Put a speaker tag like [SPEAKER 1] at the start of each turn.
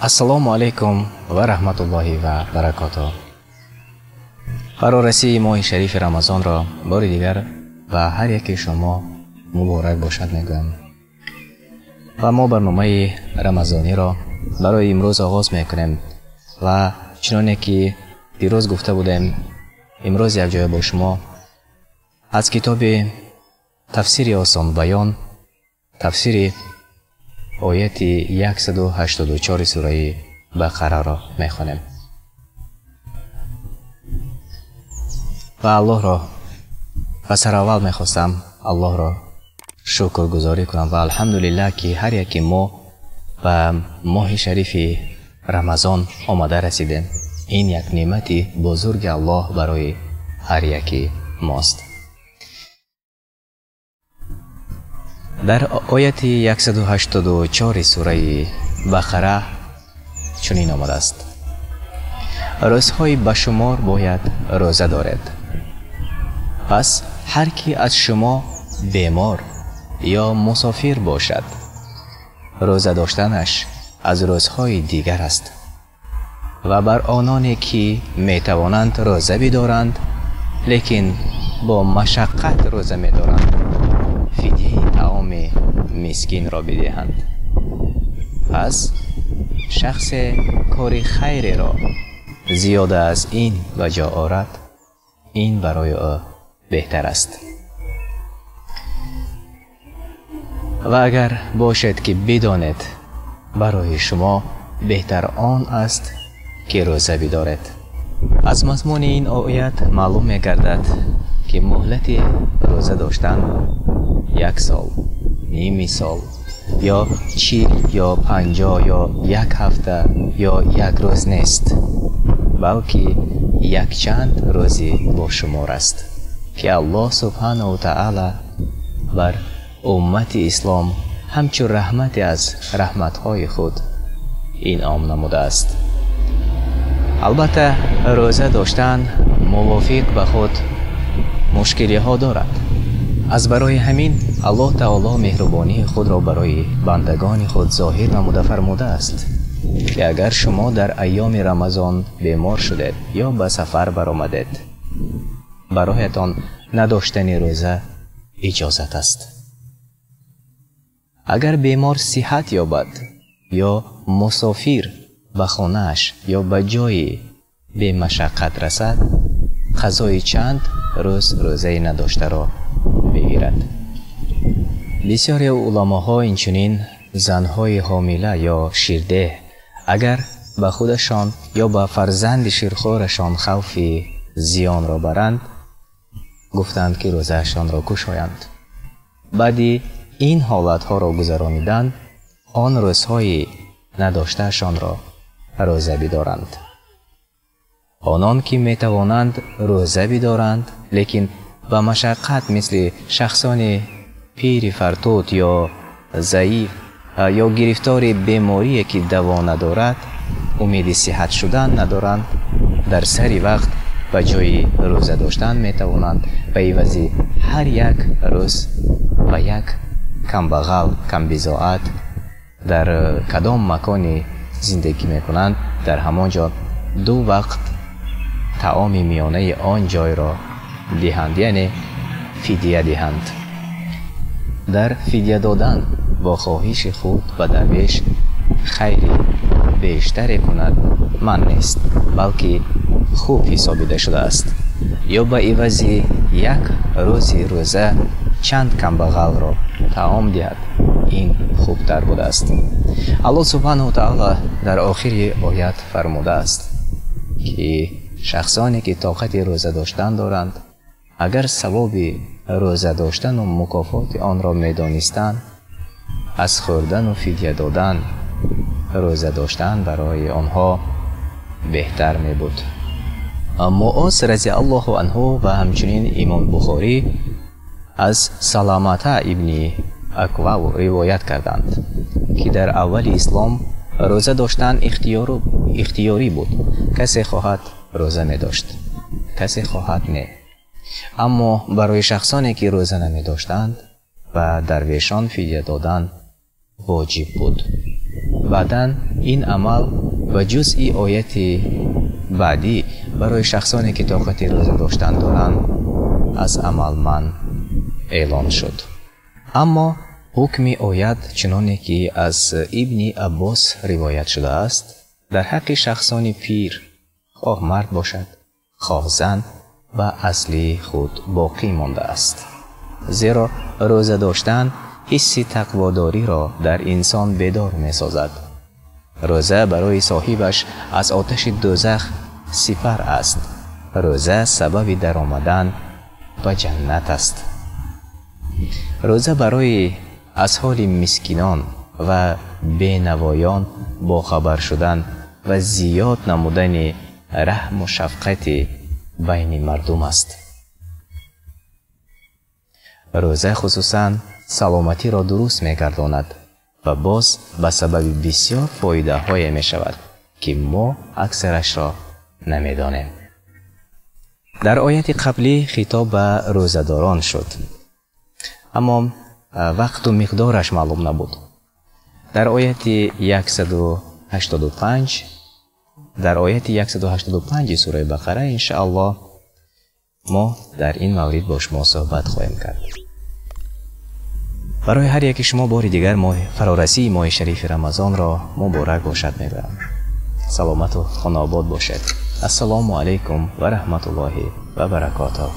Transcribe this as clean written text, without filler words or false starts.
[SPEAKER 1] Ассалому алайкум ва раҳматуллоҳи ва баракотуҳ. Фарорасии моҳи шарифи Рамазонро бори дигар ба ҳар яки шумо муборак бошад мегӯям. Ва мо барномаи рамазониро барои имрӯз оғоз мекунем ва чуноне ки дирӯз гуфта будем, имрӯз якҷоя бо шумо аз китоби тафсири осонбаён тафсири ояти 184 сураи Бақараро мехонем. Ва Аллоҳро ва сараввал мехостам Аллоҳро шукргузорӣ кунам ва алҳамдулиллаҳ, ки ҳар яки мо ба моҳи шарифи Рамазон омада расидем. Ин як неъмати бузурги Аллоҳ барои ҳар яки мост. Дар ояти 184 сураи Бақара чунин омадааст: рӯзҳои ба шумор бояд рӯза доред. Пас ҳар ки аз шумо бемор ё мусофир бошад, рӯза доштанаш аз рӯзҳои дигар аст. Ва бар ононе ки метавонанд рӯза бидоранд, лекин бо машаққат рӯза медоранд, фидияи таоми мискинро бидиҳанд. Пас шахсе кори хайреро зиёда аз ин ба ҷо орад, ин барои ӯ беҳтар аст. Ва агар бошед ки бидонед, барои шумо беҳтар он аст ки рӯза бидоред. Аз мазмуни ин оят маълум мегардад, ки муҳлати рӯза доштан як сол, ними сол ё 40 ё 50 ё як ҳафта ё як рӯз нест, балки якчанд рӯзи бошумор аст, ки Аллоҳ субҳанаҳу таъала бар уммати ислом ҳамчун раҳмате аз раҳматҳои худ инъом намудааст. Албатта, рӯза доштан мувофиқ ба худ мушкилиҳо дорад. Аз барои ҳамин Аллоҳ таоло меҳрубонии худро барои бандагони худ зоҳир намуда фармудааст, ки агар шумо дар айёми Рамазон бемор шудед ё ба сафар баромадед, бароятон надоштани рӯза иҷозат аст. Агар бемор сиҳат ёбад ё мусофир ба хонааш ё ба ҷои бемашаққат расад, қазои чанд рӯз рӯзаи надоштаро бигирад. Бисёре уламоҳо инчунин занҳои ҳомила ё ширдеҳ агар ба худашон ё ба фарзанди ширхӯрашон хавфи зиёнро баранд, гуфтанд ки рӯзаашонро кушоянд. Баъди ин ҳолатҳоро гузаронидан, он рӯзҳои надоштаашонро рӯза бидоранд. Онон ки метавонанд рӯза бидоранд, лекин ба машаққат мисли шахсони пири фартут ё заиф ё гирифтори беморие ки даво надорад, умеди сиҳат шудан надоранд, дар сари вақт ба ҷои рӯза доштан метавонанд ба ивази ҳар як рӯз ба як камбағал, камбизоат дар кадом макони зиндагӣ мекунанд, дар ҳамон ҷо ду вақт таоми миёнаи он ҷойро диҳанд, яъне фидия диҳанд. Дар фидия додан бо хоҳиши худ ба дарвеш хайри бештаре кунад ман нест, балки хуб ҳисобида шудааст. Ё ба ивази як рӯзи рӯза чанд камбағалро таом диҳад, ин хубтар будааст. Аллоҳ субҳанаҳу таъала дар охири оят фармудааст, ки шахсоне ки тоқати рӯза доштан доранд, агар савоби рӯза доштану мукофоти онро медонистанд, аз хӯрдану фидия додан рӯза доштан барои онҳо беҳтар мебуд. Муоз разиаллоҳу анҳу ва ҳамчунин Имом Бухорӣ аз Саламата ибни Аквав ривоят карданд, ки дар аввали ислом рӯза доштан ихтиёрӣ буд. Касе хоҳад рӯза медошт, касе хоҳад не. Аммо барои шахсоне ки рӯза намедоштанд ва дарвешон фидия додан воҷиб буд. Баъдан Ин амал ба ҷузъи ояти баъдӣ барои шахсоне ки тоқати рӯза доштан доранд аз амал манъ эълон шуд. Аммо ҳукми оят чуноне ки аз Ибни Аббос ривоят шудааст, дар ҳаққи шахсони пир, хоҳ мард бошад, хоҳ зан, ба асли худ боқӣ мондааст. Зеро рӯза доштан ҳисси тақводориро дар инсон бедор месозад. Рӯза барои соҳибаш аз оташи дӯзах сипар аст. Рӯза сабаби даромадан ба ҷаннат аст. Рӯза барои аз ҳоли мискинон ва бенавоён бохабар шудан ва зиёд намудани раҳму шафқати байни мардум аст. Рӯза хусусан саломатиро дуруст мегардонад ва боз ба сабаби бисёр фоидаҳое мешавад, ки мо аксарашро намедонем. Дар ояти қаблӣ хитоб ба рӯзадорон шуд, аммо вақту миқдораш маълум набуд. Дар ояти 185, дар ояти 185 сураи Бақара, иншааллоҳ, мо дар ин маврид бо шумо суҳбат хоҳем кард. Барои ҳар яки шумо бори дигар фарорасии моҳи шарифи Рамазонро муборак бошад мегӯям. Саломату хонаобод бошед. Ассалому алайкум ва раҳматуллоҳи ва баракотуҳ.